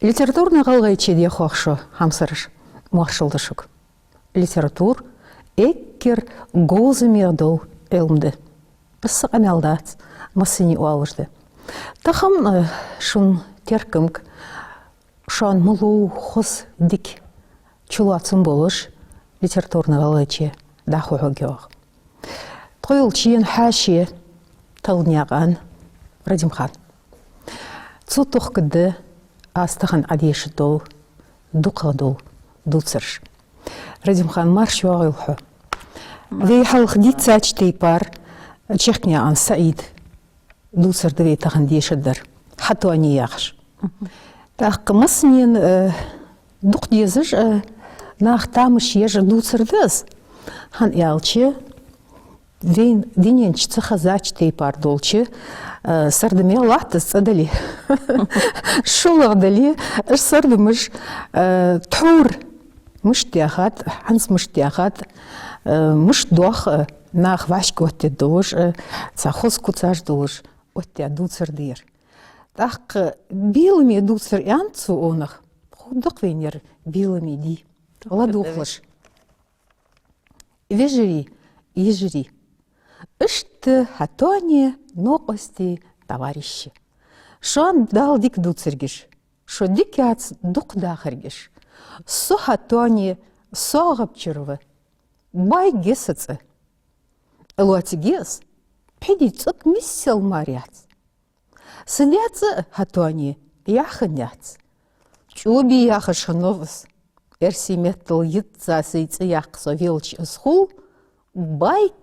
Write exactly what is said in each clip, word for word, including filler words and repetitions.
Литературни гӀалгӀайче дехох шо, хьамсараш, моаршал да шуга. Литература эггара говза мегӀа дола Ӏилма да. Из са къамаьл дац, массане оалаш да. Тахан, э, шун теркамга шоана малув хоза, дика чулоацам болаш литературни гӀалгӀайче дӀахо хьогӀ йоагӀа. Тхо йолча шен хьаьший Талднаькъан Радимхан. Цо тохкаргда аз тахан Ӏодешаргдола дукхагӀдола дувцараш. Радимхан, марша йоагӀийла хьо. Вай хьалха дийцача тайпара Чехкнаькъан СаӀида дувцар да вай тахан дешаргдар, «Хьатоне» яхаш. ТӀаккха массанена, э, дукха дезаш, э, наха тамаш еш дувцар да из. ХӀана аьлча, вайна дунен чу ца хезача тайпара долча, э, сардамех латташ цӀа дале, шоллагӀа дале, уж сардамаш, э, тхьовра мишта даьхад, хӀанз мишта даьхад, э, мишта доах, э, наха вӀашка оттаде долаш, э, цхьа хоза куцаш долаш оттадаь дувцар да ер. ТӀаккха беламе дувцар аьннад цо, оаха, ховргда-кх вайна ер беламе дий. ЛадувгӀалаш. Вежарий, йижарий. Иштта, хьатоне, новкъостий, товарищи. Шоана Дала дика дувцаргда уж. Шо дикаца дукха дахаргда уж. Со, хьатоне, соагӀапчура ва. Байга я са цӀи. Лоацаргья из, пхьидий цӀук миссел мара яц. Са даь цӀи, хьатоне, яхха яц. ЧӀоби яхаш хиннав из. Эрсий меттала йицца сай цӀи яккха со велча, из хул байга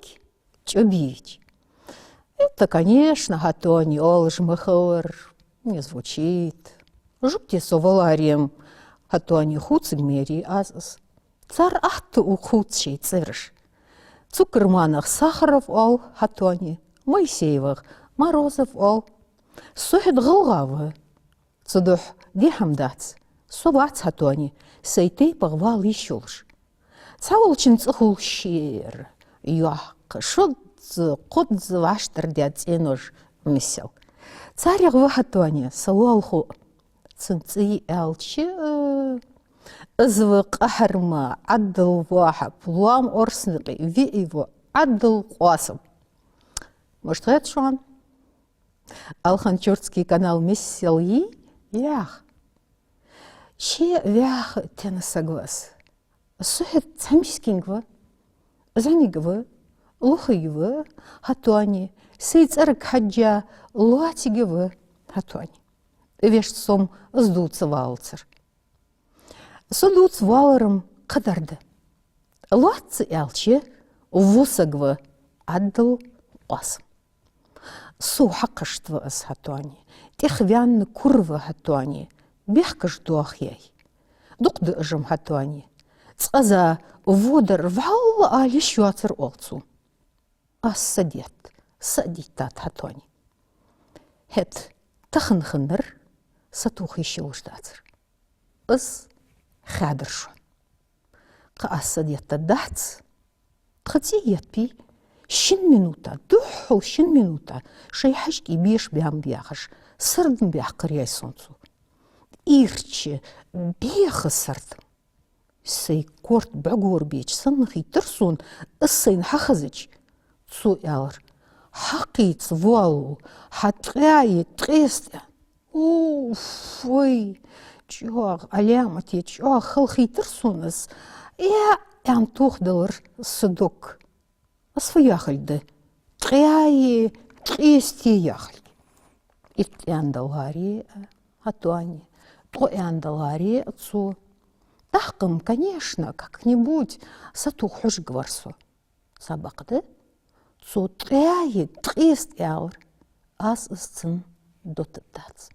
чӀоби йича. Это, конечно, хьатоне, оалаш ма хилар, не звучит. Жугтий со валаре-м, хьатоне, хувцаргмерий аз из. Цар атта укх хувцачей цӀераш. Цукерманах Сахаров оал, хьатоне, Моисеевах Морозов оал. Со хӀаьта гӀалгӀа ва. Цудухьа дехьа-м дац. Со вац, хьатоне, сай тайпах вала йиш йолаш. Цхьаволчун цӀи хул шера, йоккха, шозза, кхозза вӀаштӀардаь цӀенош миссел. Царех ва, хьатоне, са лоалахо. Цун цӀи йий аьлча, из ва Къахьарма Ӏабдул-Вахьаб, лоам Орснаькъе виъ ва Ӏабдул-Къоасам. Мишта хет шоана? Алхан-Чуртский канал миссел йий вӀаьха? Ше вӀаьха тена саг ва из. Со хӀаьта цхьа мискинга ва, зӀамига ва, лохига ва, хьатоне, сай цӀерага хьежжа лоацига ва, хьатоне. Вешта со-м из дувца валацар. Со дувца валар-м кхыдар да. Лоаца аьлча, во саг ва Ӏабдул-Къоасам. Сов хьакхашта ва из, хьатоне, тӀехваьнна кура ва, хьатоне, бехкаш доахаяьй. Дукха да уж-м, хьатоне. Цкъаза водар вӀалла ала йиш йоацар, оал цо. Аз са детт, са а диттад, хьатоне. ХӀаьта тахан хиннар сатоха йиш йолаш дацар. Из хаьдар шоана. Кхы аз са деттаргдац. Тха цӀий етт-кх шин минута, духхьал шин минута, шоай хьажкӀий беша баьннаб яхаш, сардам баьккхар яьй сона цо. Ийрча, бӀеха сардам. Сай корта бӀаргагора беча санна хийттар сона, из сайна хьахезача. Цо аьлар: «Хьакхийца воалл хьа ткъаьи ткъеста». Уф, вай, чӀоагӀа Ӏаламате, чӀоагӀа халахийтар сона из. Э, аьнна тохадалар са дог. Аз фу яхилга да? Ткъаьи ткъестеи яхилга. Итт аьнна даларе а, хьатоне, ткъо аьнна даларе а цо. ТӀаккха-м, конечно, как-нибудь сатоха хьожаргвар со. Цхьабакъда, цо ткъаьи ткъеста аьлар, аз из цунна доттаргдац.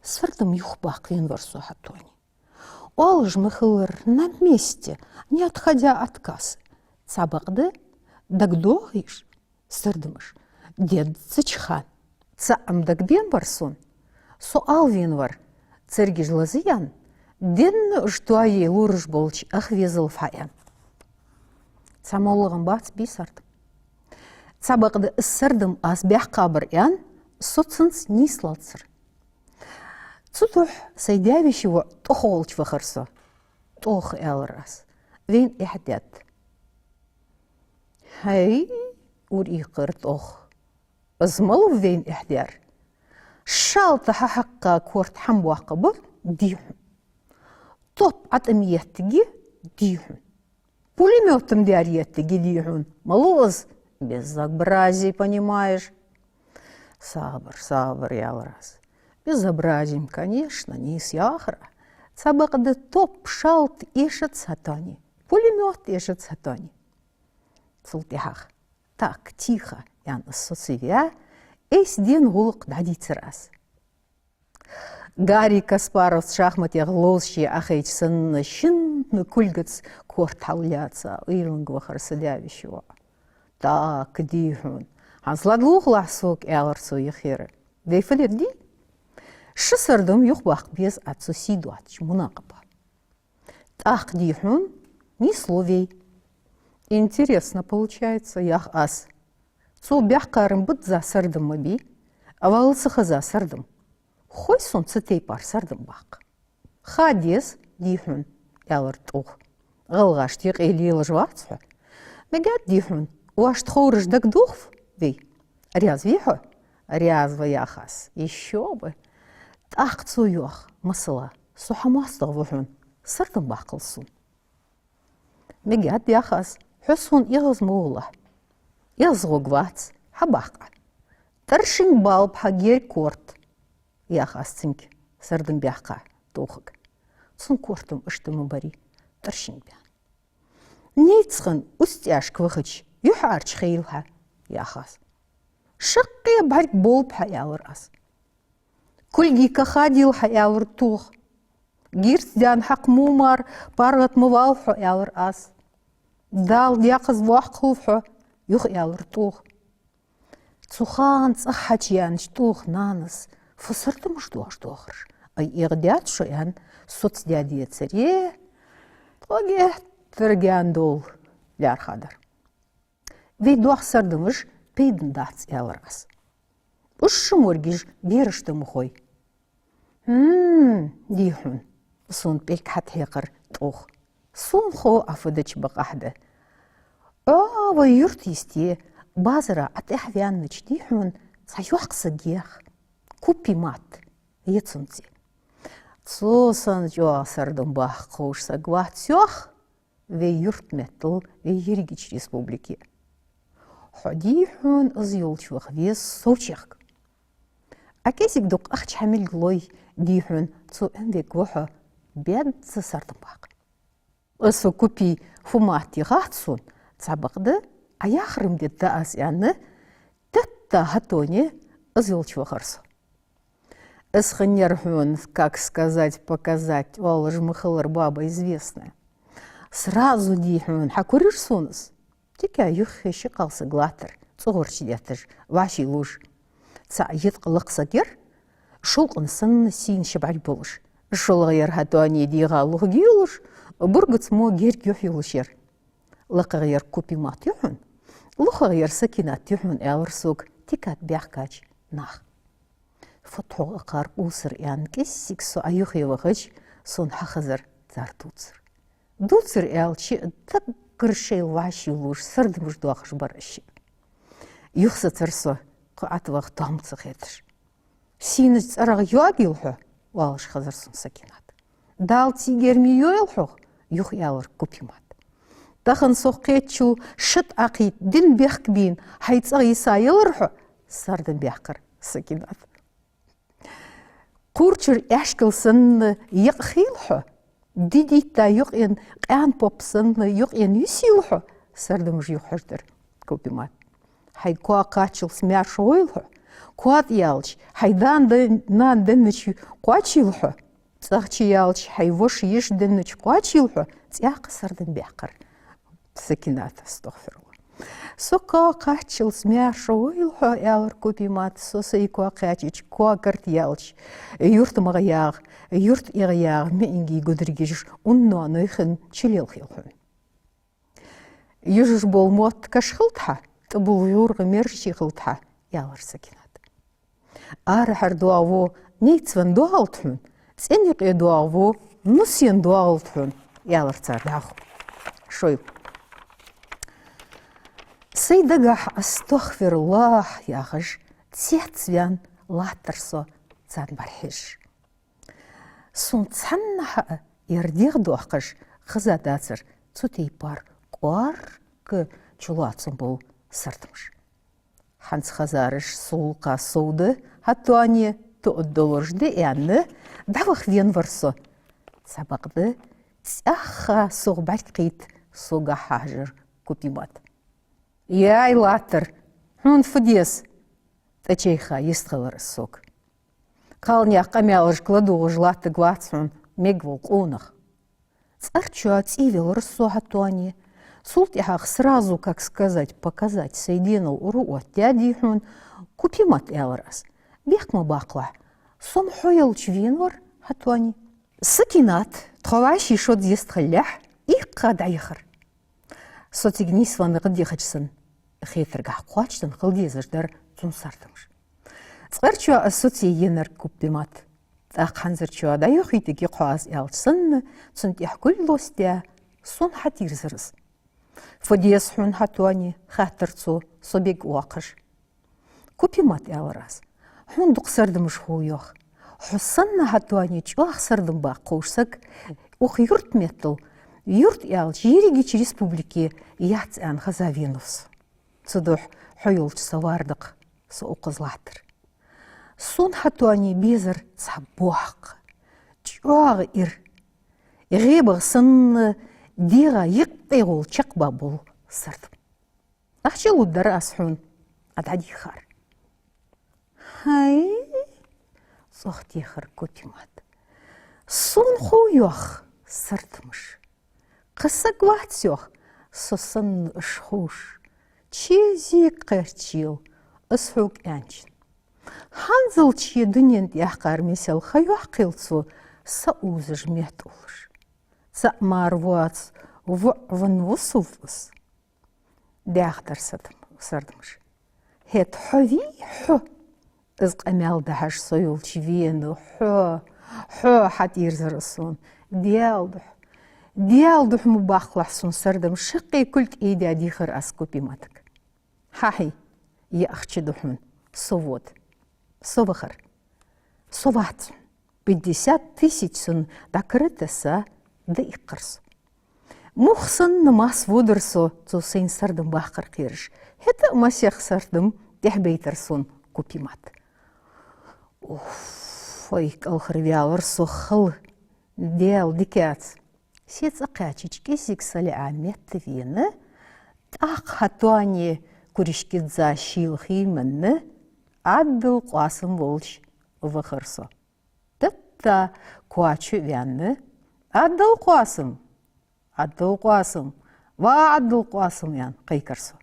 Сардам юхабаккха венавар со, хьатоне. Оалаш ма хилар, на месте, не отходя от кассы. Цхьабакъда, дагадоагӀий уж сардамаш, деддзача хана. ЦаӀ-м дагабенавар сона. Со ала венавар, царгаш лазаяьнна, денна уж тоае лораш болча ах везалва хьа, аьнна. Цхьа моллагӀа-м бац бий сардам. Цхьабакъда, из сардам аз баьккхабар, аьнна, со цунца нийслацар. Цу духьа сай даь-веший воӀ тӀоха волча вахар со. ТӀоха, аьлар аз, вайна эхь даьд. ХӀай, урийкхар тӀоха, из малув вайна эхь даьр? Шалта хьахьакха корта хӀама боаккхаргба, дий хьона. Топ ӀотӀа ма еттаргья, дий хьона. Пулемёт ма даьр еттаргья, дий хьона. Малув из? Безобразие, понимаешь. Сабар, сабар, аьлар аз. Безобразие-м, конечно, нийса яхар. Цхьабакъда топ, шалта эшац хӀаьта а, пулемёт эшац хӀаьта а. Цул тӀехьагӀа: «Так, тихо», — аьнна, со ца ваь, айса дена гӀулакх дӀадийцар аз. Гарри Каспаровс шахматех ловзача Ӏохайча санна, шин кулгаца корта хьаллаьца уйланга вахар са даь-веший воӀ. «Так, дий хьона, хӀанз ладувгӀалахь сога», — аьлар цо юххера. «Вай фу дергда?» «Ши сардам юхабаккха беза Ӏа цу сий доацача мунакъаба». «ТӀаккха, дий хьона, нийслу вай». «Интересно получается», — йоах аз. «Цо баьккхар-м бизза сардам ма бий, а валла ца хеза сардам. Хой сона цу тайпара сардам баккха». «Ха деза, дий хьона», — аьлар тӀоха. «ГӀалгӀашта юкъе лелаш вац хьо». «Мегаргда, дий хьона, оаш тховраш дагадохаргда вай. Раьза вий хьо?» «Раьза ва», — йоах аз. «Ещё бы». «ТӀаккха цо, — йоах, — масала, со хьа моастагӀа ва хьона, сардам баккхалва сона». «Мегаргда, — йоах аз, — хьо сона эгӀаз ма гӀолахь». «ЭгӀазгӀоргвац, хьабаккха Ӏа. ТӀаршинг балба хьа герга корта», — йоах аз цунга, сардам баьккха тӀохага. Цун корта-м иштта ма барий, тӀаршинг баьнна. «Нийсса хинна устӀашка вахача, юхьӀаьржа хайла хьа», — йоах аз. «Шаккхе бӀарг болба хьа», — аьлар аз. «Кулги кахадийла хьа», — аьлар тӀоха. «Гирц даьнна хьакха мо мара паргӀата ма валва хьо», — аьлар аз. «Дала даьккхаза воаккхалва хьо», — юха аьлар тӀоха. Цу хана цӀагӀа хьачуяьннача тӀоха нанас: «Фу сардамаш доагӀаш доахараш, ай, эгӀадаьд шо», — аьнна, соцадаь децаре, тхо геттара гаьна довла лаьрхӀадар. «Вай доаха сардамаш пайдана дац», — аьлар аз. «Уж ши моргаш берашта ма хой». «ХӀм, дий хьона», — сона пӀелг хьатӀахьекхар тӀоха. «Сона хов Ӏа фу дича бакъахьа да. Ӏо вай юрта йисте, базара Ӏа тӀехьаваьннача, дий хьона, цхьа йоккха саг я-кх, Купи-Мат я цун цӀи. Цо санна чӀоагӀа сардам баккха ховш саг вац, — йоах, — вай юрта меттел, вай ерригача республике. Хьо, дий хьона, из йолча ваха веза совчехка. Ӏа кӀезига-дукха ахча хьа мел лой, дий хьона, цо Ӏомавергва хьо безза сардам баккха». Из фу Купи, фу Мат я хац сона, цхьабакъда Ӏа яхар-м дергда аз, — аьнна, тетта хӀаьта а из йолча вахар со. Из хиннаяр хьона, как сказать, показать, оалаш ма хилар, баба известная. Сразу, дий хьона, хьакурир сона из. Дика юххе ши-кхалсаг латтар, цӀогӀарча детташ, вӀаший лувш. ЦаӀ йиткъа лакха саг яр, шовкъан санна сийна ши бӀарг болаш. ШоллагӀъяр хӀаьта а дегӀа лохагӀа йолаш, бургаца мо герга юхь йолаш яр. «ЛакхагӀъяр Купи-Мат я хьона, лохагӀъяр Сакинат я хьона», — аьлар сога тикат баьхкача наха. «Фу да хьогӀ акхар, къувсар», — аьнна, кӀеззига со Ӏа юхе вахача, сона хьахезар цар дувцар. Дувцар аьлча, даггара шоайла вӀаший лувш, сардамаш доахаш бар уж шиъ. Юхасацар со, кхы ӀотӀаваха тоам ца хеташ. «Сийнача цӀерах йоагийла хьо», — оалаш хезар сона Сакинат. «Дала цигара ма йойла хьох», — юха аьлар Купи-Мат. «Тахан со кхетачул шатӀа Ӏокхийтта, дин бехк бийна, хьай цӀагӀа йисаелар хьо», — сардам баьккхар Сакинат. «Кхуврчара аьшкал санна екъа хийла хьо, ди дитта юкъен къаьна поп санна юкъен юсийла хьо», — сардамаш юха хьожадар Купи-Мат. «Хьай коа кхаччалца маьрша гӀойла хьо, коа тӀа яьлча, хьай дана дан-, нана деннача кхоачийла хьо, цӀагӀа чу яьлча, хьай воша йиша деннача кхоачийла хьо», — цӀаькха сардам баьккхар Сакинат, астагӀфируллахӀ. «Со коа кхаччалца маьрша гӀойла хьо», — аьлар Купи-Мат, — «со сай коа кхаьчача, коа карта яьлча, юрта магӀа ягӀа, юрта эгӀа ягӀа, меинги гударгаш унно нойхин чулелхийла хьона. Южаш бола мотт каша хилда хьа, тӀабула гӀургӀа мерачи хилда хьа», — аьлар Сакинат. «Арахьара доагӀа во Нийсвенна доагӀалда хьона, цӀен юкъе доагӀа ва, нусвенна доагӀалда хьона, аьлар цар дӀахо. Шойл. Сай дагахь «АстагӀфируллахӀ» яхаш, цецваьнна латтар со царна бӀарахьежаш. Сона цхьаннахьа а ер дегӀ доаккхаш хеза дацар цу тайпара кӀоарга чулоацам бола сардамаш. ХӀанз хезараш сулкха сов да, хӀаьта а тоъаргдолаш да аьнна, дӀаваха венавар со. Цхьабакъда цӀаьхха сох бӀарг кхийтта согахьа хьежар Купимат. «Яй, латтар, хьона фу деза?» — тӀачайха йистхилар из сога. «Кхалнаьха къамаьлашка ладувгӀаш латтаргвац хьона мегаш вола къонах». Цкъарчоа цӀийвелар со хӀаьта а. Цул тӀехьагӀа сразу, как сказать, показать, сай денал ура оттадаьдий хьона, Купимат, аьлар аз. Бехк ма баккхалахь, со-м хьо йолча венавар хӀаьта а. Сакинат, тхо вӀаший шозза йистхиллалехь, иккха дӀаяхар. Со цига нийсвенна гӀадъяхача санна хетаргахьа кхоачаденна хила дезаш дар цун сардамаш. Цкъарчоа аз соцаеннар Купимат. ТӀаккха хӀанзарчоа дӀайохийтаргья-кх хьо аз аьлча санна, цунна тӀехьа кулг лостадаь, сона хьатийрзар из. «Фу деза хьона хӀаьта а?» — хаьттар цо, со бегвоаккхаш. «Купимат, — аьлар аз, — хьона дукха сардамаш хов, йоах. Хьо санна хӀаьта а чӀоагӀа сардам баккха ховш саг укх юрта меттел, юрт аьлча, еррига республике яц аьнна хеза венав со. Цудухьа хьо йолча са вар да-кх со укхаза латтар. Сона хӀаьта а безар цхьа боккха, чӀоагӀа ира, гӀебагӀа санна дегӀа юкъе гӀолла чакхбаь бола сардам. Ахча лургдар аз хьона, Ӏа дӀадийхар». «ХӀай, — цӀогӀа техар Купимат, — сона хов, йоах, сардамаш. Кхы саг вац, йоах, со санна уж ховш, чезига кхерчийла, аз хьога аьнначун. ХӀанзалца ший дунен тӀа яьккхар мисел ха йоаккхийла цо, са узаш метта уллаш. ЦаӀ мара воаца воӀ венна ва сов из». Дахдар сардам-, сардамаш. «ХӀаьта хьо вий хьо?» — из къамаьл дахьаш со йолча вена. «Хьо, хьо», — хьатийрзар из сона. «Даьла духьа, Даьла духьа ма баккхалахь сона сардам», — шаккхе кулг айдаь дийхар аз Купиматага. «ХӀаа-хьий, е ахча да хьона, со вода». Со вахар. Со вац хьона. Пятьдесят тысяч сона дӀакара тесса, дӀаиккхар со. Мух санна масса водар со, цо сайна сардам баккхар кхераш. ХӀаьта а массех сардам тӀехьабайтар сона Купимат. Уф, ай, кӀалхарваьлар со хала, Даьла дикаца. Се цӀа кхаьчача кӀезига салаӀа метта вена, тӀаккха хӀаьта а куришкаца шийла хий менна, Ӏабдул-Къоасам волча вахар со. Тетта коча венна: «Ӏабдул-Къоасам! Ӏабдул-Къоасам! Ва Ӏабдул-Къоасам!» — аьнна кхайкар со.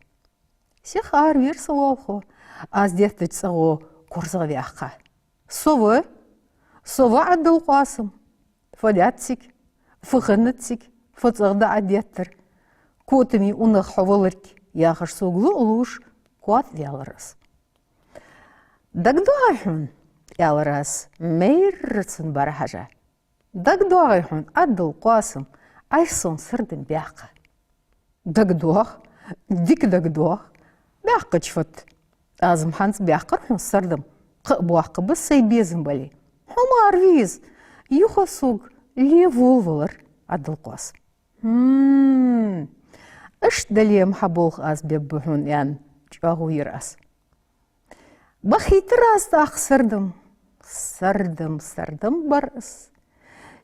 Сиха аравера са лоалахо, аз деттача цӀагӀо корзагӀваьккха. «Со ва, со ва Ӏабдул-Къоасам. Фу даьд цига, фу хиннад цига, фу цӀагӀа да Ӏа деттар? Котамий унахь хьо валарг», — яхаш, сога луъ луш, котваьлар аз. «ДагадоагӀий хьона, — аьлар аз, майрра цун бӀарахьежа. — ДагадоагӀий хьона, Ӏабдул-Къоасам, Ӏайха сона сардам баьккха?» «ДагадоагӀа, дика дагадоагӀа. Баьккхача фуд? Аз-м хӀанз баьккхар хьона сардам, кхы а боаккхаргба сай безам бале. Хьо мара веза, юха сога ле волавалар, Ӏабдул-Къоасам». «Хм, иштта дале-м хьа болх аз бергба хьона», — аьнна, чӀоагӀо йир аз. Бахийтар аз тӀаккха сардам. Сардам, сардам бар из.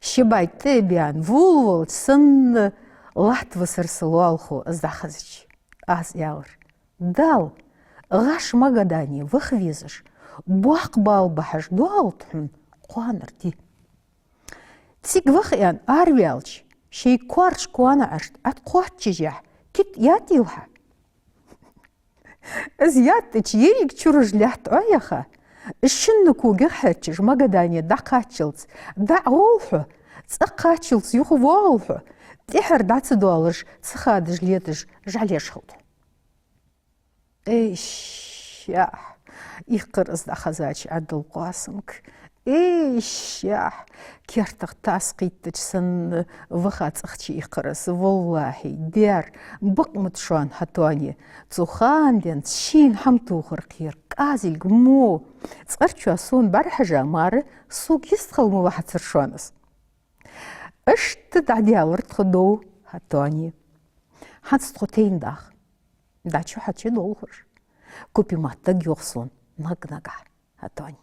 Ши бӀаь тӀа а баьнна, волавелча санна латтависар са лоалахо, из дӀахезача. Аз аьлар: «Дала гӀаш Магадане ваха везаш, боккха бала бахьаш доагӀалда хьона кхоанара ди. Цига ваха аьнна араваьлча, шоай коарча коана Ӏаьрта Ӏа тӀакхоаччашехь, кита яттийла хьа. Из яттача, еррига чураж лаьтта Ӏойаха, шинна когах хьерчаш Магадане дӀакхаччалца дӀагӀолла хьо, цӀа кхаччалца юха воагӀалва хьо, тӀехьара дӀа ца доалаш, ца хадаш леташ жӀалеш хилда хьо». Ай, шаьхь, Иккхар из дӀахезача Ӏаьдал Къоасамга. Эй, шах, кертах тас кхийттача санна ваха цӀагӀа чуиккхар из. ВаллахӀи, дер, бакъ ма да шоана, хӀа, тоне. Цу хана денз шийна хӀама тохар кхер, кӀазилг мо. Цкъарчоа сона бӀарахьежа мара, сога йистхила ма вахьацар шоана из. Иштта дӀадаьлар тха дов, хӀа, тоне. ХӀанз тхо тайна даха. ДӀачу хьачу долхаш. Купе маттаг йоах сона наг-нагахьа, хӀа, тоне.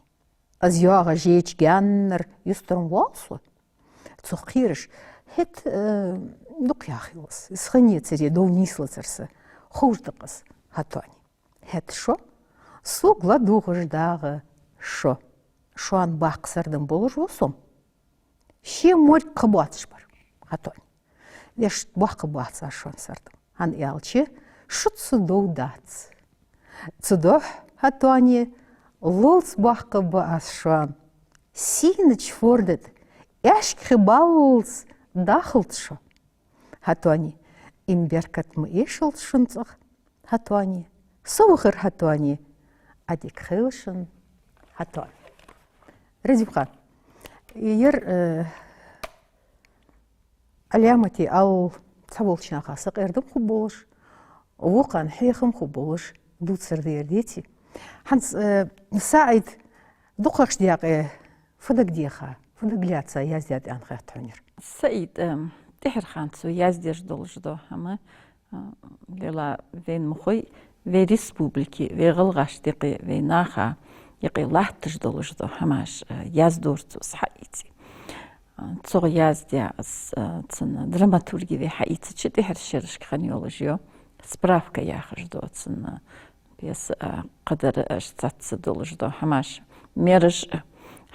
Аз йоагӀаш еча гаьннара юстара воал со. Цох кхераш, хӀаьта, э, дукха яхилас. Из хинна яцаре дов нийслацар са. Ховш да-кх из, хӀа, тоне. ХӀаьта шо, сога ладувгӀаш дагӀа шо. Шоана баккха сардам болаш ва со. Ший морг кхаъ боацаш бар, хӀа, тоне. Вешта боккха бац аз шоана сардам. ХӀана аьлча, шуца дов дац. Цудухьа, хӀа, тоне, ловца боккха ба аз шоана. Сийнача форда тӀа аьшка хи баллалца дахалда шо, хӀа, тоне. Има беркат ма эшалда шун цӀагӀа, хӀа, тоне. Со вахар, хӀа, тоне. Ӏадика хийла шун, хӀа, тоне. Радим-хан, ер, э, Ӏаламате ала, цхьаболча наха сакъердам хургболаш, вокхарна хьехам хургболаш дувцар да ер, деций? ХӀанз, э, СаӀида дукхагӀча даькъе фу дагадеха, фу дагалаьца яздаьд аьнна хет хьона ер? СаӀида, э, тӀехьарча хана цо яздеш долаш дола хӀама, э, лела вайна ма хой, вай республике, вай гӀалгӀашта юкъе, вай наха юкъе латташ долаш дола хӀамаш, э, яздора цо, из хьаийце. Э, цо яздаь из, э, цун драматурги вай хьаийцача, тӀехьарча шерашка хинна йолаш я, «Справка» яхаш да цун, э, пьеса, э, кхыдар, э, цхьацца долаш дола хӀамаш, мераж, э,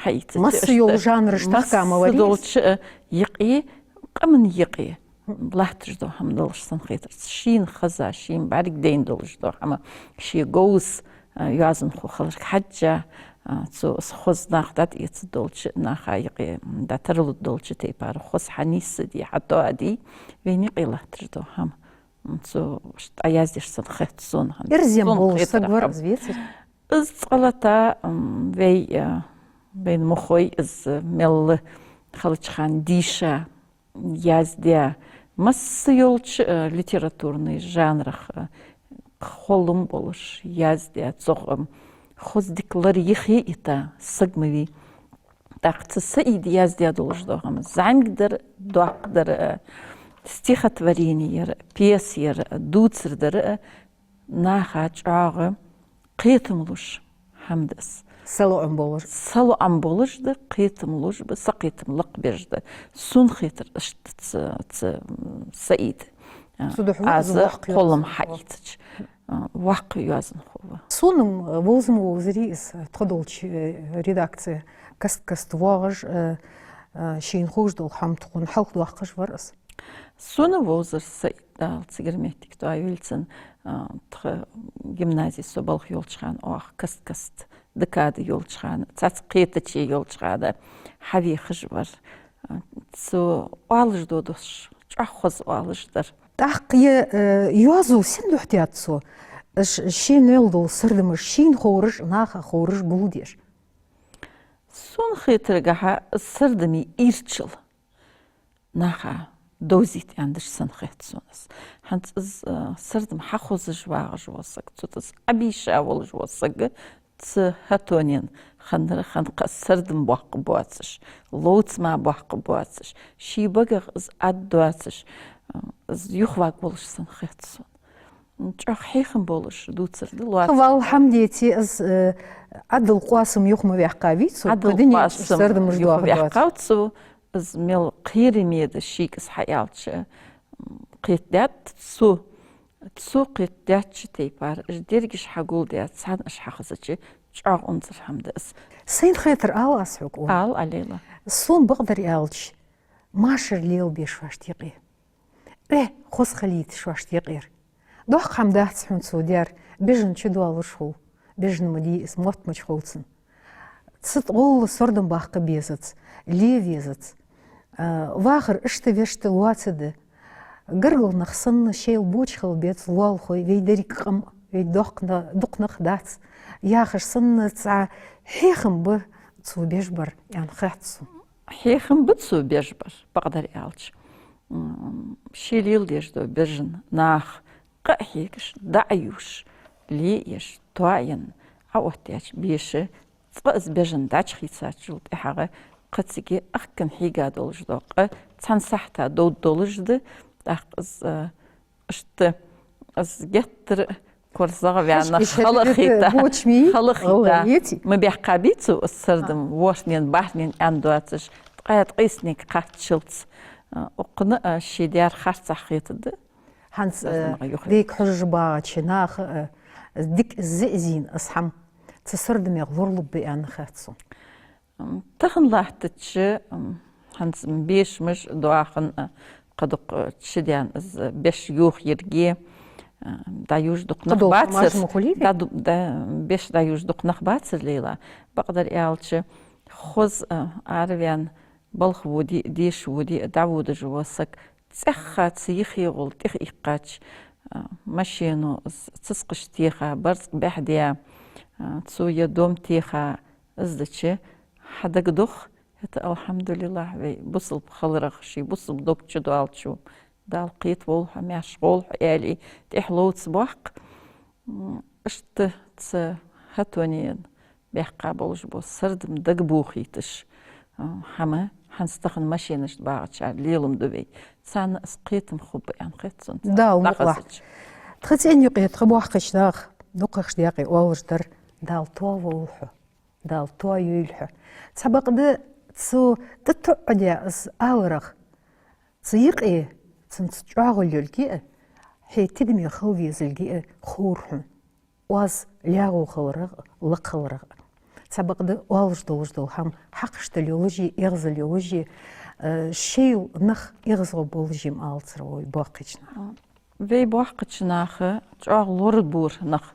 хьаийцача. Масса йола жанраш тахка ма варий из? Масса долча, э, юкъе, къаман юкъе латташ дола хӀама долаш сона хетар. Шийна хеза, шийна бӀаргадайна долаш дола хӀама, ше говза, а, йоазонхо хиларга хьежжа, а, цо из хоза нах дӀатӀаэцаргдолча наха юкъе, м, дӀатаралургдолча тайпара хоза хьанийсде, хьатоаде, вайна юкъе латташ дола хӀама. М, цо иштта яздеш санна хет сона хӀанз. Эрзем болаш саг вар из, веций? Из цкъа-латта, м, вай, а, вайна ма хой, из мел халача хана дийша, яздаь, масса йолча, э, литературни жанрах, э, кхоллам болаш яздаь, цох, м, хоза дика лар йихе йита саг ма вий. ТӀаккха цу СаӀида яздаь долаш дола хӀама, зӀамига дар, доккха дар, э, стихотворени яр, пьеса яр, дувцар дар, э, наха чӀоагӀа кхетам луш хӀама да из. СалоӀам болаш. СалоӀам болаш да, кхетам луш ба, са кхетам лакхбеш да. Сона хетар иштта цу, цу, м, СаӀида. Цудухьа аз воккха кхоллам йоазонхо хьаийцача, а, воккха йоазонхо ва. Сона-м, э, вовзам вовзарий из, э, тхо долча, э, редакце каст-каста воагӀаш, э, э, шийна ховш дола хӀама тхона хьалхадоаккхаш вар из. Сона вовзар СаӀид, Дала цигара моттиг тоавеллалца, а, тха гимназе со балха йолча хана оаха каст-каста декада йолча хана, цхьацца кхетаче йолча хана хьавехаш вар. А, цо оалаш дола дош чӀоагӀа хоза оалаш дар. ТӀаккха е, э, йоазув сен духьа даьд цо, ш-, шийна мел дола сардамаш, шийна ховраш, наха ховраш гулдеш? Сона хетаргахьа, сардаме ирчал наха довзийта аьнна деш санна хет сона из. ХӀанз из, э, сардам хьахозаш вагӀаш вола саг, цу тӀа из Ӏобийша волаш вола саг, цу хӀатонен ханнара хана-кха сардам боккха боацаш, ловца ма боккха боацаш, ший багах из Ӏаддоацаш, э, из юхаваргволаш санна хет сона. ЧӀоагӀа хьехам болаш дувцар да лоаца. Валлахьи, хӀама деций, из, э, Ӏадал Къоасам юха ма ваьккхавий цо, Ӏадал Къоасам сардамаш юха доаха доаца. Ваьккхав цо, из мел кхераме да шийга из хьааьлча, м, кхетадаьд цо, цо кхетадаьча тайпара, уж дерригаш хьагулдаь, царна уж хьахозача, чӀоагӀа унзара хӀама да из. Сайна хетар ала аз хьога, Ӏо? Ала, Ӏалела. Сона бакъдар аьлча, машар лелабе шоашта юкъе. Э, хоза хилийта шоашта юкъера. Доккха хӀама дац хьона цо даьр, бежан чудоалаш хул, бежан ма дий из, мотт ма хул цун. Цу тӀа гӀолла сардам баккха безац, ле везац. А, вахар иштта вешта лоаца да. Гаргара нах санна шоайла боча хила беза лоалахой, вай деррига къам Вай доккха на-, дукха нах дац яхаш санна, цхьа хьехам ба цо беш бар, аьнна хет сона. Хьехам ба цо беш бар, бакъдар аьлча. М, ший леладеш дола бежан нах къа а хьегаш, дӀа а юаш, ле а еш, тоаян, Ӏооттаяьча беша, цкъа из бежан дӀачухийцачул тӀехьагӀа кхы цига ахкан хьийга долаш дола къа цхьан сахьата довргдолаш да, тӀаккха из, а, иштта из геттара корзагӀваьнна, хала хита, хала хита. Ма баьккхабий цо из сардам ворхӀнен, бархӀнен аьнна доацаш, ткъаь ткъаь ийс ниг кхаччалца. А, укханна а ший даьра харцахьа хетаргда. ХӀанз, э, вайга хьожаш багӀача наха, э, дика зизийна из хӀама цу сардамех лоралургба аьнна хет сона. М, тахан латтача, м, хӀанз бешамаш доахан, а, кхы дукха, а, ши даьна из беш йохаергья, а, дӀаюж дукха нах бацар. Да, ду-, да, беш дӀаюж дукха нах бацар, Лейла. Бакъдар аьлча, хоза, а, араваьнна балха воде, деша воде, дӀаводаш вола саг цӀаьхха цу йихе гӀолла тӀехъиккхача, а, машено из цицкъаш теха, барзкъа бӀехде, а, цо е дом теха, из дича, хьа дагадох, хӀаьта, алхьамдулиллахӀ, вай бусалба хиларах, ший бусалба дог чудоалачо, Дала кхетаволва хьо, маьрша волва хьо, аьле, тӀехьа ловца боаккх. М, иштта цу хӀатонен баьккха болаш бола сардам дагабохийташ, а, хӀама, хӀанз тахан машинашта багӀачар лелам да вай. Царна из кхетам хургба аьнна хет сона, царна дӀахазача. Тха цӀен юкъе, тха боккхийча наха дукхагӀча даькъе оалаш дар: Дала тоаволва хьо, Дала тоайойла хьо. Цхьабакъда цу тӀатоӀадаь из аларах, цу юкъе, цунца чӀоагӀал йолга а, хье тидаме хила везалга а ховра хьона. Оаз лаьгӀо хиларах, лакха хиларах. Цхьабакъда оалаш долаш дола хӀама хьакхашдала йолаш я, эгӀазал йолаш я, э, шоайла нах эгӀазгӀа болаш я-м алацар вай боккхийча наха. Вай боккхийча наха чӀоагӀа лорабора нах.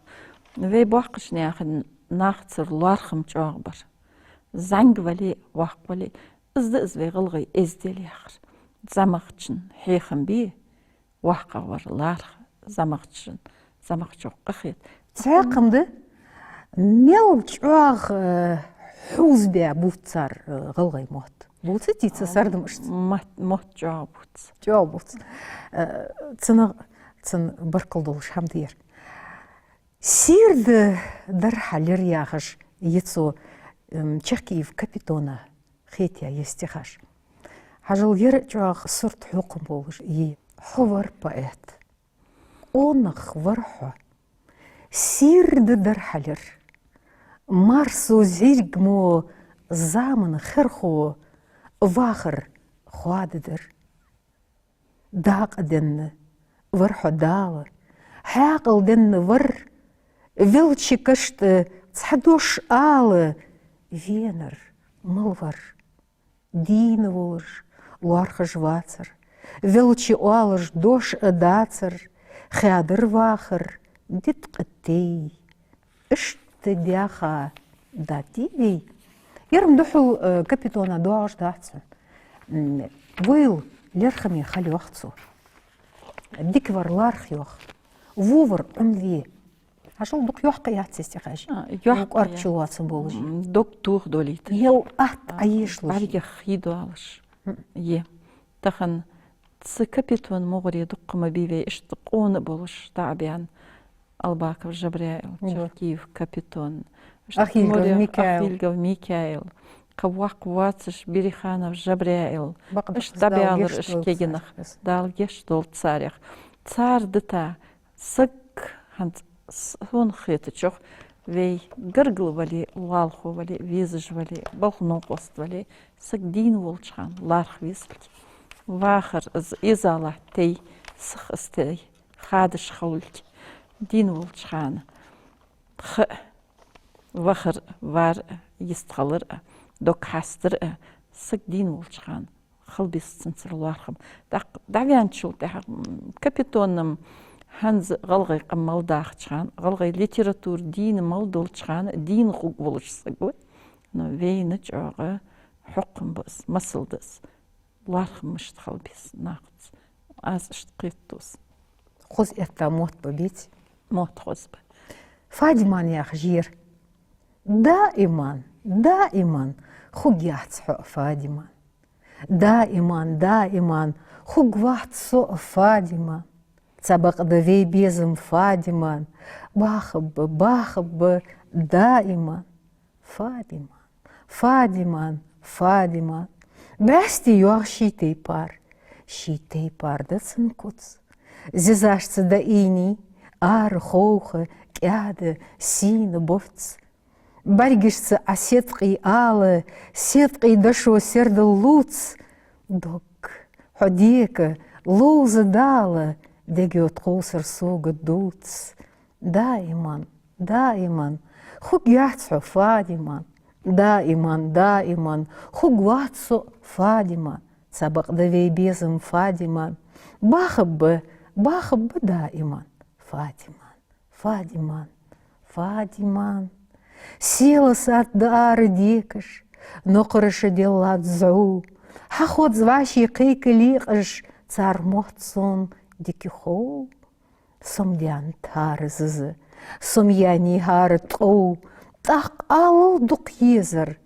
Вай боккхийча наьха, нахацара лоархӀам чӀоагӀа бар. ЗӀамига вале а, воккха вале а, из да из вай гӀалгӀай эздел яхар. ЗӀамагӀчун хьехам бе, воккхагӀвар лархӀа, зӀамагӀчун, зӀамагӀчох къахета. Цхьаькха ма да, мел чӀоагӀа, э, хьувзабаь бувц цар, э, гӀалгӀай мотт. Бувций цу сардамашца? Мотт, мотт чӀоагӀа бувц. ЧӀоагӀа бувц. Э, цунах, цун баркал долаш хӀама да ер. «Сийрда дар хьа лир» яхаш я цо, м, Чехкиев Капитона хетаяь я стихаш. Хьажал, ер чӀоагӀа сурт хьокхам болаш я. Хьо вар поэт. Къонах вар хьо. Сийрда дар хьа лир. Марсо, зӀамиго, заман херхо вахар хоададар. Дакъа денна вар хьо Дала, хьаькъал денна вар, велча кашта цхьа дош ала венар мала вар. Дийна волаш лоархӀаш вацар, велча оалаш дош а дацар, хаьдар вахар диткъа тей. Иштта даьха датий вай? Ер-м духхьал, э, Капитона доагӀаш дац хьона. М, вайла лерхӀаме хила йоах цо. Дика вар лархӀа йоах. Во вар Ӏомаве. Хьажал, дукха йоккха яц из стихаш. А, йоккха яц. КӀоарга чулоацам болаш я. М, дог тохадолийта. Мел атта Ӏоешалуш я. БӀаргех хий доалаш я. Тахан цу Капитона мугӀаре дукха ма бий вай иштта къона а болаш дӀа а баьнна. Албаков Жабраил, Чехкиев Капитон, Ахильгов Микаил. Ахильгов Микаил, кхы воккха воацаш Бириханов Жабраил. Бакъда, иштта дӀабаьлар уж кагий нах. Дала гешт долда царех. Цар дита саг, хӀанз сона хетачох, вай гаргара вале, лоалахо вале, везаш вале, балха новкъост вале, саг дийна волча хана лархӀа везалга. Вахар из, из алат тей, сиха из тей хадаш хилалга. Дийна волча хана ха а, вахар а, вар а, йистхилар а, дог хьастар а, саг дийна волча хана хила беза цунцара лоархӀам. ТӀаккха дӀаваьнначул тӀехьагӀа, м, Капитона-м хӀанз гӀалгӀай къам мел дахача хана, гӀалгӀай литература дийна мел долча хана дийна хургволаш саг ва. Но вайна чӀоагӀа хьокхам ба из, масал да из. ЛоархӀам мишта хила беза нахаца. Аз иштта кхетаду из. Хоза этта мотт ба, беций? Мотт хоза ба. Фадиман яхаш яр. Даиман, даиман хургьяц хьо, Фадиман. Даиман, даиман хургвац со, Фадиман. Цхьабакъда вай безам, Фадиман. Бахаб, бахаб даиман. Фадиман, Фадиман, Фадиман. БӀаьсти йоагӀа ший тайпара, ший тайпара да цун куц. Зизашца дӀаийна ара, ховха, кӀаьда, сийна бовц. БӀаргашца Ӏа седкъий ала, седкъий дошо сердал лувц. Дог, хьо дека, ловза Дала, дега тховсара сога дувц. Даиман, даиман хургьяц хьо, Фадиман. Даиман, даиман хургвац со, Фадиман. Цхьабакъда вай безам, Фадиман. Бахаб, бахаб даиман. Фадиман, Фадиман, Фадиман. Села сатта да ара декаш, нокхараш деллад зӀу. Хьахоз вӀаший кхайка лекъаш, цар мотт сона дика хов. Со-м даьннад хӀара зиза, со-м яьннай хӀара ткъов. ТӀаккха алал дукха езар,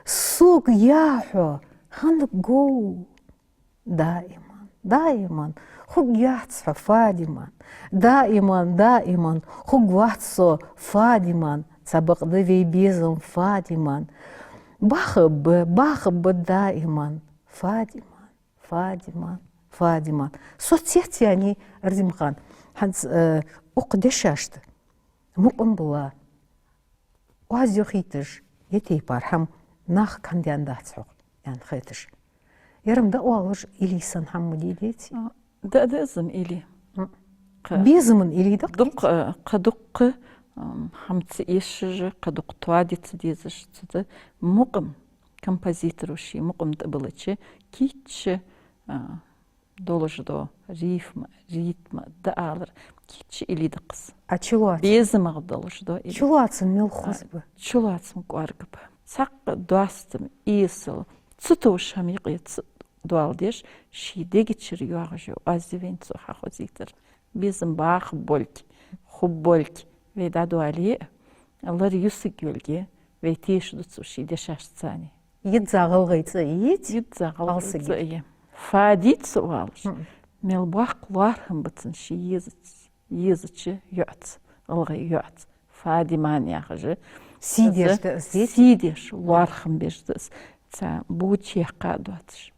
сога яхьо хӀана гов? Даиман, даиман хургьяц хьо, Фадиман. Даиман, даиман хургвац со, Фадиман. Цхьабакъда вай безам, Фадиман. Бахаб, бахаб даиман, Фадиман. Фадиман, Фадиман. Со цецъяьннай, Разимхан, хӀанз, э, укх дешашта мукъам бала оаз йохийташ, е тайпара хӀама нах кханден дац хьох, аьнна хеташ. Ер-м дӀаоалаш илий санна хӀама ма дий, деций? А, да, да, из-м илий. М. Кхы безаман илий да-кх, дукха, деций? Э, кхы дукха, м, хӀама ца эшаш, кхы дукха тоаде ца дезаш, ца да мукъам. Композиторо ший мукъам тӀабиллача, кийча, а, долаш дола рифма, ритма, дӀаалар, кийча илий да-кх из. А чулоацам? БезамагӀа долаш дола илий. Чулоацам мел хоза ба? А, чулоацам кӀоарга ба. Цхьаккха доастам, эсала, ца товш хӀама юкъе ца доаладеш, ший дега чура йоагӀаш йола оаз я вайна цо хьахозийтар. Безам баха болга, ху болга вай дӀадоале а, лар юсаргйолга вай теша ду цо ший дешашца цани. Йизза гӀалгӀай цӀи йий? Йизза гӀалгӀай цӀи я. Фади ца оалаш. ХӀм. Мел боккха лоархӀам ба цун ший езац-, езача йоӀаца, гӀалгӀай йоӀаца. Фадиман яхаш. Сий деш да из, деций? Сий деш, лоархӀам беш да из. Цхьа боча яьккха а доацаш.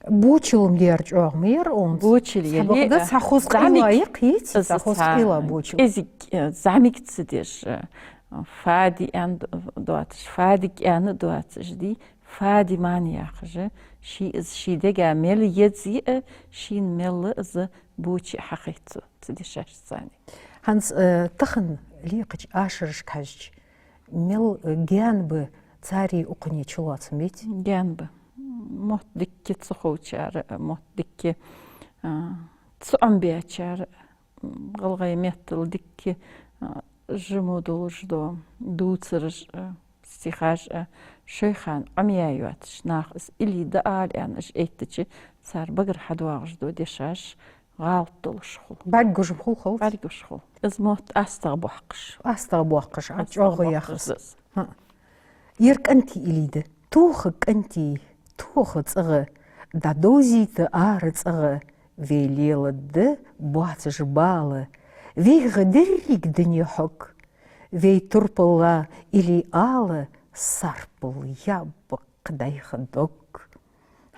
Бочал-м дера чӀоагӀа ма яр цун. Бочал яле, цхьабакъда, э, цхьа хоза къайла я-кх, деций? Из цхьа хоза къайла бочал. КӀезига, э, зӀамига ца деш, э, Фади аьнна д-, доацаш, Фадига аьнна доацаш, дий, Фадиман яхаш, ший из ший дега мел еза а, шийна мел из боча а хьахайт цо цу дешашца цани. ХӀанз, э, тахан лекхача ашарашка хьежача, мел, э, гаьна ба царий укханний чулоацам, веций? Гаьна ба. Мотт дикка ца ховчар, мотт дикка, а, ца Ӏомабаьчар, м, гӀалгӀай меттала дикка, а, жимо долаш дола дувцараш а, стихаш а, шоай хана Ӏомаяь йоацаш, наха из илий дӀаала аьнна уж эттача, цар багара хьадоагӀаш дола дешаш гӀалат долаш хул. БӀаргагуш хул, хов? БӀаргагуш хул. Из мотт астагӀа боаккхаш. АстагӀа боаккхаш, а, астагӀа чӀоагӀа боаккхаш яхаш да из. ХӀа. Ер кӀантий илий да. Тоха кӀантий, тоха цӀагӀа, дӀадовзийта ара цӀагӀа, вай леладда боацаш бала, вайга деррига дуне хьог. Вай турпала илий ала, сарпал яб кхы дӀайха дог.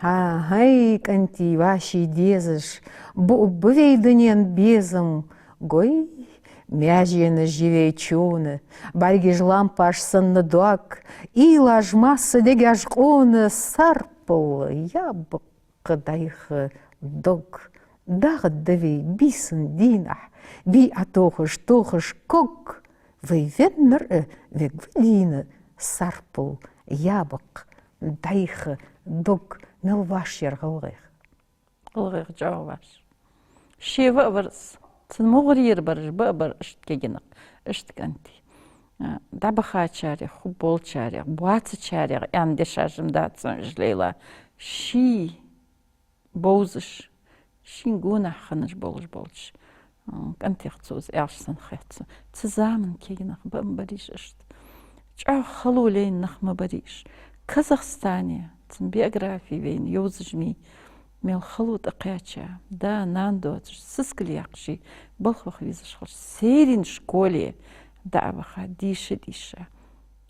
ХӀа, хӀай, кӀантий, вӀаший дезаш, буъ-, буъ вай дунен безам, гой, маьженаш я вай чуна, бӀаргаш лампаш санна дог, уйлаш масса, дегаш къона, сарпал яб кхы дӀайха дог. ДагӀа да вай бийсан дийнахьа, бий Ӏотохаш, тохаш ког. Вай веннар а вегва дийна, сарпал яб кхы дӀайха дог. Мел вӀаший яр гӀалгӀайх. ГӀалгӀайх чӀоагӀа вӀаший. Ше ва а вар из, цун мугӀарера бараш ба а бар иштта кагий нах, иштта кӀантий. А, дӀабахачарех, хургболчарех, боацачарех аьнна дешаш-м дац цун, уж, Лейла. Ший бовзаш, шийна гонахьа хиннаш болаш болча КӀантех цо из аьлча санна хет сона. Цу заман кагий нах ба ма барий уж иштта. ЧӀоагӀа хало лайна нах ма барий уж. Казахстане, цун биографи вайна йовзаш ма йий, мел хало тӀакхаьча, да-нана доацаш, сискал яьккхаш, балха ваха везаш хилча, сайран школе дӀа а ваха, дийша а дийша,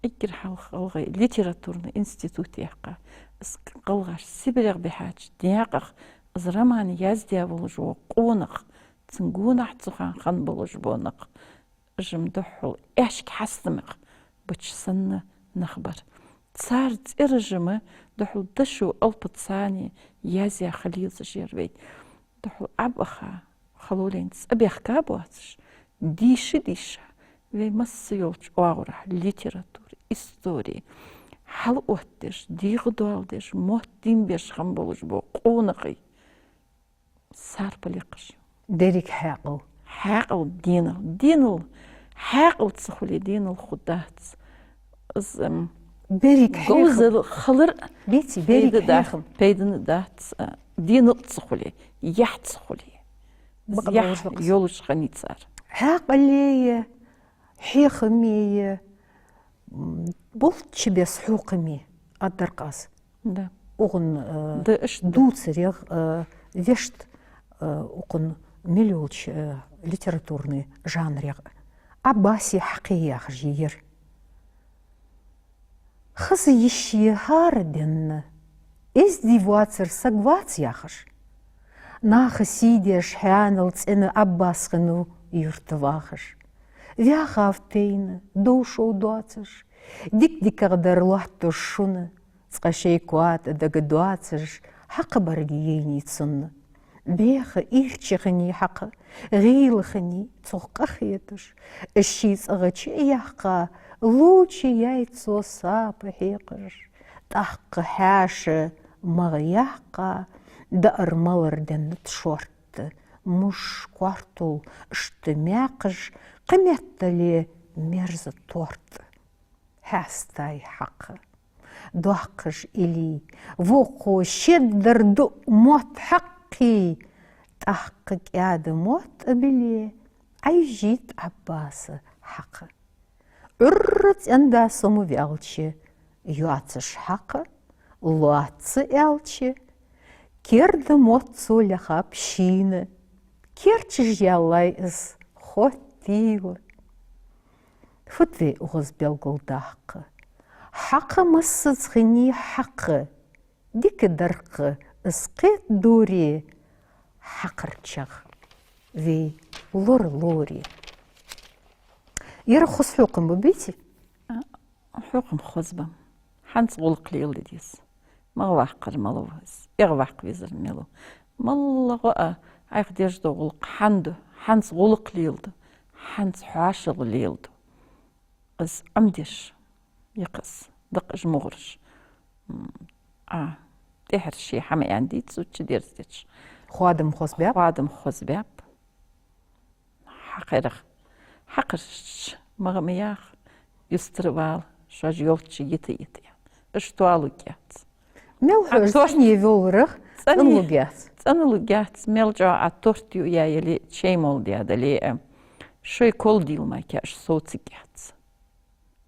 эггара хьалха гӀалгӀай литературни институт яьккха, из гӀалгӀаш Сибрех бихьача наькъах из роман яздаь волаш вола къонах, цун гонахьа цу хана хинна болаш бола нах, уж-м духхьал аьшка хьастамех бача санна нах бар. Цар цӀераш-м духхьал дошо алапаца язъяь хила езаш яр вай. Духхьал Ӏо а баха, хало лайна цӀабехка боацаш, дийша а дийша, вай масса йолча оагӀорахьа литература, истори хьалъоттадеш, дегӀадоаладеш, мотт дийна беш хинна болаш бола къонахий сарпалехаш. Деррига хьаькъал. Хьаькъал, денал. Денал, хьаькъал ца хуле, денал хургдац. Из, ам, берриг говзал хьехам хилар бийци, берриг пайда да-, хьехам. Пайдана дац, а, денал ца хуле, яхь ца хуле. Из бакъда яхь йолаш хиннай цар. Хьаькъалеи, хьехамеи, м, болчча беса хьокхаме, аргдар-кх аз. Да. Укхун, э, да, иштта да. ДувцарагӀа, э, вешта, э, укхун мел йолча, э, литературни жанрегӀа. Ӏаббасе хьакхе яхаш я ер. Хаза йиш я хӀара денна, эздий воацар саг вац яхаш. Наха сий деш хьаьнал цӀена Ӏаббас хиннав юрта вахаш. Ваьхав тайна, дов-шов доацаш, дика-дикагӀдар лоаттадеш шун, цкъа шоай коа тӀа дагадоацаш, хьакхабарга яйнай цунна. Беха ийрча хиннай хьакха, гӀийла хиннай цох къахеташ. Из ший цӀагӀа чу а яьккха, лувча яьй цо сапа хьекхаш. ТӀаккха хьаьша магӀа яьккха, даар-малар деннад шортта, муш коартол иштта маькхаш, кхыметтел мерза торт. Хьастай хьакха. Доаккхаш илий, вокхо шеддар дуъ мотт хьаккхий, тӀаккха кӀаьда мотт а биле, Ӏайжийт Ӏаббаса хьакха. Ӏуйрра цӀен-да сомаваьлча, йоацаш хьакха, лоацца аьлча, керда мотт цо лехаб шийна, керчаш яьллай из хоттийла. Фуд вай укхаза белгалдаккха? Хьакха массаза хиннай хьакха, дика дар-кх из кхетадоре, хьакхарчагӀ вай лоралоре. Ер хоза хьокхам ба, бийци? А, хьокхам хоза ба. ХӀанз гӀулакх леладе деза. МагӀа ваккхар малав из, эгӀа ваккха везар мел ва. МаллагӀа а Ӏайха деш дола гӀулакх хӀана да, хӀанз гӀулакх леладу, хӀанз хьоашалгӀа леладу. Из Ӏомадеш я-кх из, дакъа уж мугӀараш. М, а, тӀехьара ший хӀама аьнна дийца, цу чу дерзадеш. Хоадам хозбаьб? Хоадам хозбаьб. Хьакхарах. Хьакхараш, магӀа ма яха, юстара вала, шоаш йолчча йита-йита. Уж тоалургьяц. Мел хьо уж цӀенъе веларах цӀенъе-, цӀенлургьяц. ЦӀенлургьяц, мел чӀоагӀа торт юаяь яле, чай молла даь дале а, шоай кол дийла мара уж совцаргьяц.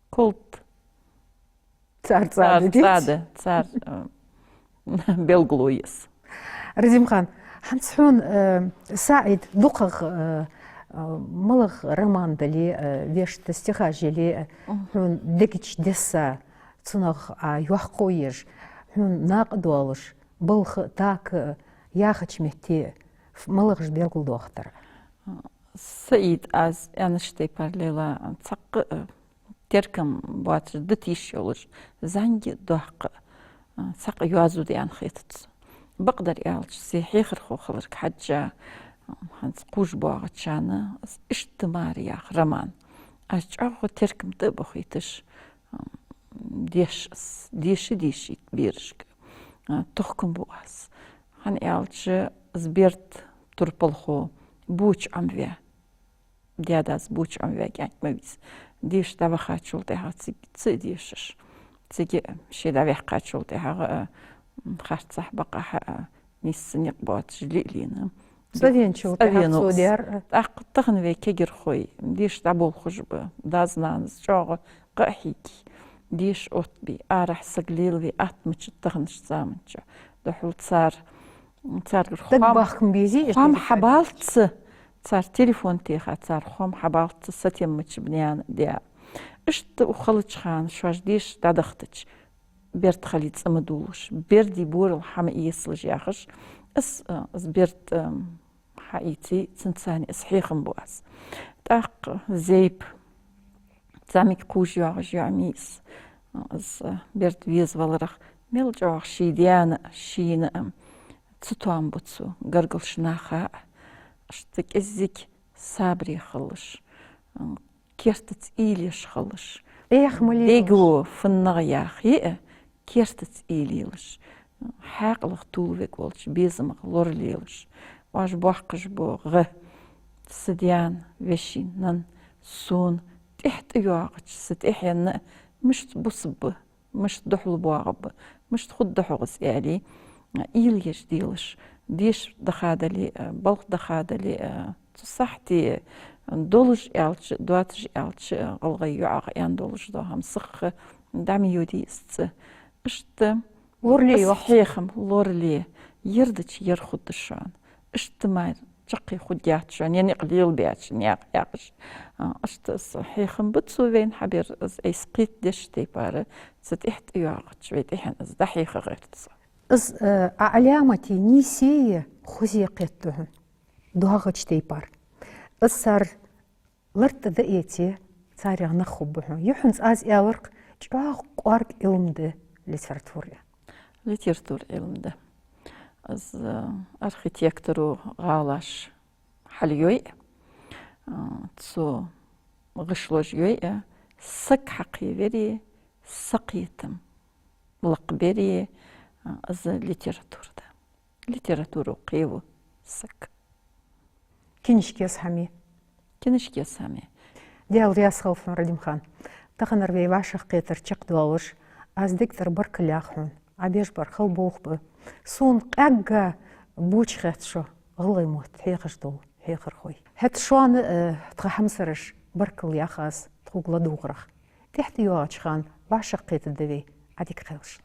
Кол-т цар цӀа да, цар цӀа да, цар, э, белгало я из. Радим-хан, хӀанз хьона, э, СаӀид, дукхагӀа, э, э, малагӀа роман дале а, э, вешта стихаш яле а, э, хьона дега чу десса, цунах Ӏа йоккхо еш, хьона накъадоалаш, балха а, така а, яхача метте а, ф-, малагӀаш белгалдоахийтар? СаӀид, аз аьннача тайпара лела, цхьаккха, э, теркам боацаш, дата йиш йолаш, зӀамига а, доккха а, цхьаккха йоазув да аьнна хетац сона. Бакъдар аьлча, се хьехархо хиларга хьежжа, хӀанз кхувш боагӀачарна, из иштта мара яха роман. Аз чӀоагӀа теркам тӀа а бохийташ, деша аз, деша а дийшийта берашка, тохкам бу аз. ХӀана аьлча, из берд турпалхо боча Ӏомаваь, даь-дас боча Ӏомаваь кӀаьнк ма вий из. Деша дӀавахачул тӀехьагӀа цига ца а дешаш, цига ше дӀаваьккхачул тӀехьагӀа, а, харцахьа, бакъахьа, а, нийсса никъ боацаш лиъ-лиъна, Цӏавеначул тӏехьагӏа цо дер. ТӀаккха тахан вай кагирхой деша дӏаболхаш ба, дас-нанас чӏоагӏа къа а хьийга, деша оттабе, арахьа саг лелаве атта мича таханарча заман чу. Духхьал цар, царгара хоам, дагабахкам безий, хоам хьабаллац, цар телефон теха, цар хоам хьабаллац сатеммача наьна даь. Иштта укх халача хана шоаш деша дӏадахийтача, берд хиле цӏи ма дуллаш, берда борал хӏама эцалаш яхаш, аз, а, аз берд, а, хьаийце, цунца цхьана аз хьехам бу аз. Тӏаккха Зейп, зӏамига кхувш йоагӏаш йоӏ мийс, аз, а, берд везаваларах, мел чӏоагӏа ший даьна, шийна, а, цатоам бу цо гаргарча наха а, иштта кӏеззига сабаре хилалаш, а, кертаца уйла еш хилалаш. Эхь ма лелаш. Дега фуннагӏа яхе а, кертаца уйла елаш. Хьаькъалах тувлавергволча безамах лоралелаш. Оаш боаккхаш бола гӏа са даьна, вешийна, нанна, сона тӏехьа тӏайоагӏача са тӏехьенна мишта бусаргба, мишта духьал боагӏаргба, мишта хургда хьогӏ из аьле, уйла еш делаш, деша даха дале а, балха даха дале а, цу сахьте долаш аьлча, доацаш аьлча, гӏалгӏай йоӏах аьнна долаш дола хӏама сиха дӏа ма йоде из цӏи. Иштта лорале аз йоах. Хьехам лорале, ер дича ер хургда шоана. Иштта мара чаккхе хургьяц шоана, е никъ лелабаьча наьха яхаш. А, иштта аз хьехам ба цо вайна хьабер, аз айса кхетадеш тайпара, са тӏехьа тӏайоагӏача вай тӏехьенна аз дӏахьеха гӏерта цо. Аз, э, а Ӏаламате, нийсеи хозеи кхетаду хьона, доагӏача тайпара. Аз цар лартӏа да эце, царех нах хургба хьона. Е хьона цӏаз аьлар-кх, чӏоагӏа кӏоарга Ӏилма да литература. Литература Ӏилма да. Аз, э, архитекторо гӏалаш хьалйой, а, цо гӏишлош йой, а, саг хьакхевере, сакхетам лакхбере, а, из литература да. Литературо кхеву саг. Кинашка еза хӏама я. Кинашка еза хӏама я. Даьла раьза хилва хьона, Радим-хан. Таханара вай вӏашагӏкхетар чакхдоалаш, аз дегатӏара баркал йоах хьона. Ӏа беш бар хала болх ба. Сона къаьгга боча хет шо гӏалгӏай мотт хьехаш дола хьехархой. ХӀаьта шоана, э, тха хьамсараш, баркал йоах аз тхога ладувгӏарах. Тӏехьа тӏайоагӏача хана вӏашагӏкхетаргда вай, Ӏа дика кхелла шун.